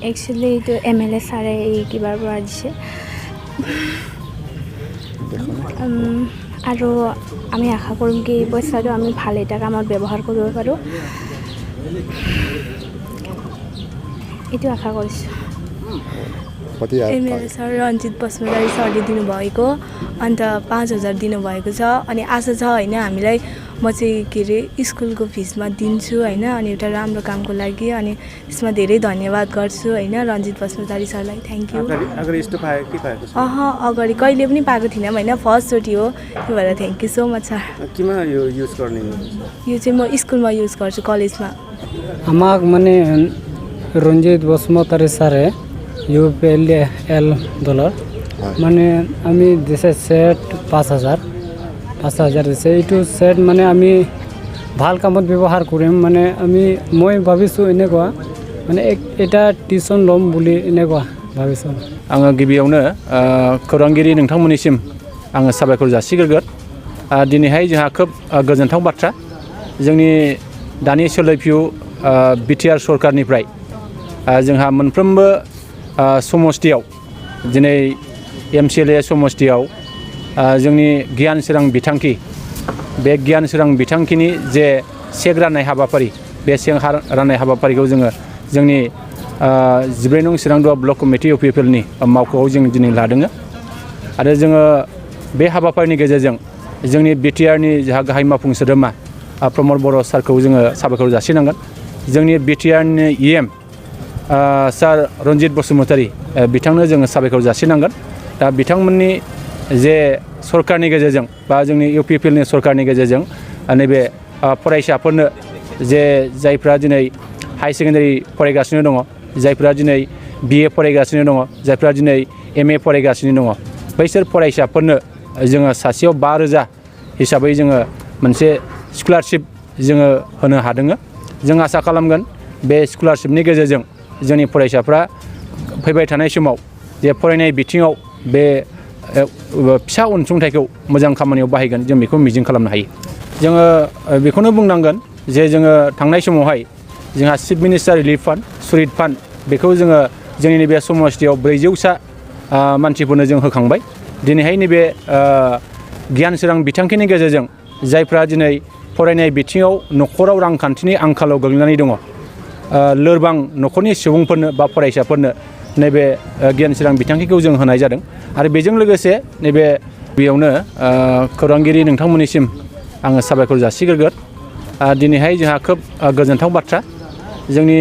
Actually तो MLA सारे की बार দিছে আৰু আমি আশা কৰিম কি পইচাটো আমি ভাল এটা কামত ব্যৱহাৰ কৰিব পাৰোঁ এটো আশা কৰিছো MLA सर रञ्जित बस्मतारी सरले दिनुभएको अन्त 5000 दिनुभएको छ अनि आशा छ हैन हामीलाई म चाहिँ के रे स्कुलको फिसमा दिन्छु हैन अनि एउटा राम्रो कामको लागि अनि यसमा धेरै धन्यवाद गर्छु हैन रञ्जित बस्मतारी सरलाई थ्यांक यू अगाडि यस्तो पाएको के पाएको छ अगाडि कहिले पनि पाएको थिएन हैन फर्स्ट चोटी हो त्यो भएर थ्यांक यू सो मच सर किमा यो युज गर्ने यो चाहिँ म स्कुलमा युज गर्छु कलेजमा আমাক মানে रञ्जित बस्मतारी सारे UPL डलर মানে আমি দিছে সেট 5000 দিছে এইটো সেট মানে আমি ভাল কামত ব্যৱহাৰ কৰিম মানে মই ভাবিছো এনেকুৱা মানে এটা টিউশন লম বুলি এনেকুৱা ভাবিছো आङो गिबियावनो खौरांगिरि नोंथांमोननिसिम आङो साबायखर जासिग्रोगोन दिनैहाय जोंहा खोब गोजोनथाव बाथ्रा जोंनि दानि सोलिफु बिटिआर सरकारनिफ्राय जोंहा मोनफ्रोमबो समष्टियाव दिनै MCLA समष्टियाव जोंनि गियान सोरां बिथांखि बे गियान सोरां बिथांखिनि जे सेग राननाय हाबाफारि बे सेग राननाय हाबाफारिखौ जोङो जोंनि 12 नं सिरांदुवा ब्लक कमिटि अफ पिपलनि मावख'आव जों दिनै लादों आरो जोङो बे हाबाफारिनि गेजेरजों जोंनि बिटिआरनि जाहा गाहाय मावफुं सोद्रोमा प्रमद बर' सारखौ जोङो साबायखर जासिनांगोन जोंनि बिटिआरनि EM सार रञ्जित बसुमतारी बिथांनो जोङो साबायखर जासिनांगोन दा बिथांमोननि जे सरकारनि गेजेरजों बा जोंनि UPPLनि सरकारनि गेजेरजों नैबे फरायसाफोरनो जे जायफ्रा दिनै हाई सेकेन्डारि फरायगासिनो दङ जायफ्रा दिनै BA फरायगासिनो दङ जायफ्रा दिनै MA फरायगासिनो दङ बैसोर फरायसाफोरनो जोङो सासेयाव 5000 हिसाबै जोङो मोनसे स्कलारशिप जोङो होनो हादों जों आसा खालामगोन बे स्कलारशिपनि गेजेरजों जोंनि फरायसाफ्रा फैबाय थानाय समाव जे फरायनाय बिथिङाव बे फिसा अनसुंथाइखौ मोजां खामानियाव बाहायगोन जों बेखौ मिजिं खालामनो हायो जोङो बेखौनो बुंनांगोन जे जोङो थांनाय समावहाय जोंहा chief minister relief fund सुरित fund बेखौ जोङो जोंनि नैबे समष्टियाव 400सा मानसिफोरनो जों होखांबाय दिनैहाय नैबे गियान सोरां बिथांखिनि गेजेरजों जायफ्रा दिनै फरायनाय बिथिङाव न'खराव रांखान्थिनि आंखालाव गोग्लैनानै दङ लोरबां न'खरनि सुबुंफोरनो बा फरायसाफोरनो नैबे गियान सोरां बिथांखिखौ जों होनाय जादों आरो बेजों लोगोसे नैबे बेयावनो खौरांगिरि नोंथांमोननिसिम आङो साबायखर जासिग्रोगोन दिनैहाय जोंहा खोब गोजोनथाव बाथ्रा जोंनि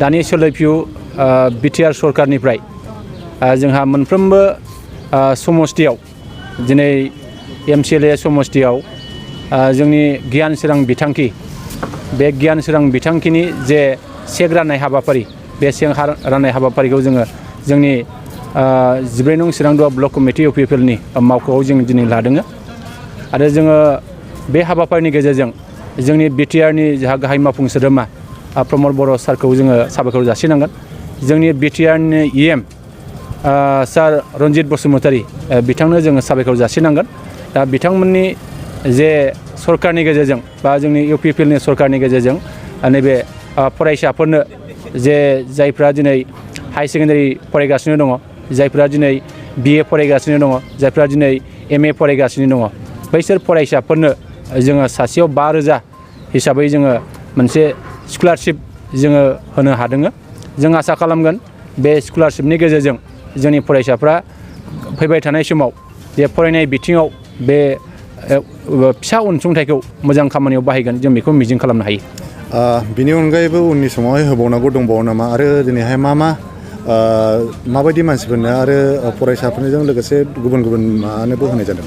दानि सोलिफु बिटिआर सरकारनिफ्राय जोंहा मोनफ्रोमबो समष्टियाव दिनै MCLA समष्टियाव जोंनि गियान सोरां बिथांखि बे गियान सोरां बिथांखिनि जे सेग राननाय हाबाफारि बे सेग राननाय हाबाफारिखौ जोङो जोंनि 12 नं सिरांदुवा ब्लक कमिटि अफ पिपलनि मावख'आव जों दिनै लादों आरो जोङो बे हाबाफारिनि गेजेरजों जोंनि बिटिआरनि जाहा गाहाय मावफुं सोद्रोमा प्रमद बर' सारखौ जोङो साबायखर जासिनांगोन जोंनि बिटिआरनि EM सार रञ्जित बसुमतारी बिथांनो जोङो साबायखर जासिनांगोन दा बिथांमोननि जे सरकारनि गेजेरजों बा जोंनि UPPLनि सरकारनि गेजेरजों नैबे फरायसाफोरनो जे जायफ्रा दिनै हाई सेकेन्डारि फरायगासिनो दङ जायफ्रा दिनै BA फरायगासिनो दङ जायफ्रा दिनै MA फरायगासिनो दङ बैसोर फरायसाफोरनो जोङो सासेयाव 5000 हिसाबै जोङो मोनसे स्कलारशिप जोङो होनो हादों जों आसा खालामगोन बे स्कलारशिपनि गेजेरजों जोंनि फरायसाफ्रा फैबाय थानाय समाव जे फरायनाय बिथिङाव बे फिसा अनसुंथाइखौ मोजां खामानियाव बाहायगोन जों बेखौ मिजिं खालामनो हायो बिनि अनगायैबो उननि समावहाय होबावनांगौ दंबावो नामा आरो दिनैहाय माबायदि मानसिफोरनो आरो फरायसाफोरजों लोगोसे गुबुन मानोबो होनाय जादों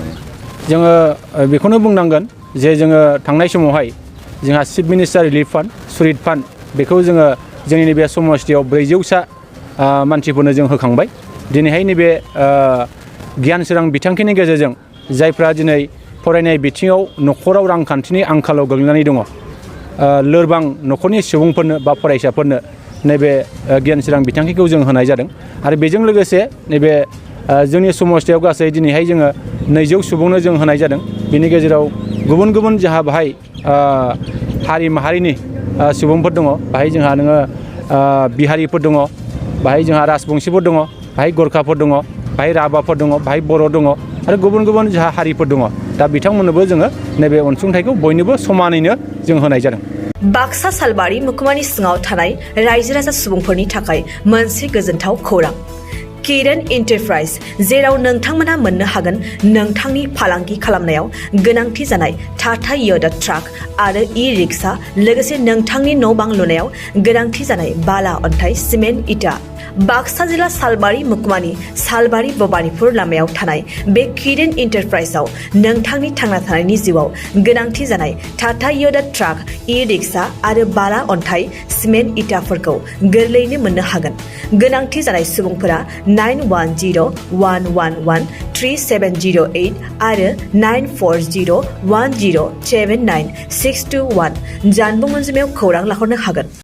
जोङो बेखौनो बुंनांगोन जे जोङो थांनाय समावहाय जोंहा chief minister relief fund सुरित fund बेखौ जोङो जोंनि नैबे समष्टियाव 400सा मानसिफोरनो जों होखांबाय दिनैहाय नैबे गियान सोरां बिथांखिनि गेजेरजों जायफ्रा दिनै फरायनाय बिथिङाव न'खराव रांखान्थिनि आंखालाव गोग्लैनानै दङ लोरबां न'खरनि सुबुंफोरनो बा फरायसाफोरनो नैबे गियान सोरां बिथांखिखौ जों होनाय जादों आरो बेजों लोगोसे नैबे जोंनि समष्टियाव गासै दिनैहाय जोङो 200 सुबुंनो जों होनाय जादों बिनि गेजेराव गुबुन जाहा बाहाय हारि माहारिनि सुबुंफोर दङ बाहाय जोंहा नोङो बिहारिफोर दङ बाहाय जोंहा राजबंशिफोर दङ, बाहाय गरखाफोर दङ, बाहाय राभाफोर दङ, बाहाय बर' दङ आरो गुबुन गुबुन जोंहा हारिफोर दङ। दा बिथांमोननोबो जोङो नैबे अनसुंथाइखौ बयनोबो समानैनो जों होनाय जादों। बाक्सा सालबारि महकुमानि सिङाव थानाय रायजो राजा सुबुंफोरनि थाखाय मोनसे गोजोनथाव खौरां। किरण एन्टारप्राइज, जेराव नोंथांमोना मोननो हागोन नोंथांनि फालांगि खालामनायाव गोनांथि जानाय टाटा य'दा ट्राक आरो ई-रिक्शा, लोगोसे नोंथांनि न' बां लुनायाव गोनांथि जानाय बाला, अन्थाइ, सिमेन्ट, इटा। बाक्सा जिल्ला सालबारि महकुमानि सालबारि भबानिपुर लामायाव थानाय बे किरण एन्टारप्राइजआव नोंथांनि थांना थानायनि जिउआव गोनांथि जानाय टाटा य'दा ट्राक, ई-रिक्शा आरो बाला, अन्थाइ, सिमेन्ट, इटाफोरखौ गोरलैयैनो मोननो हागोन। गोनांथि जानाय सुबुंफोरा 9101113708 आरो 9401079621 जानबुं अनजिमायाव खौरां लाहरनो हागोन।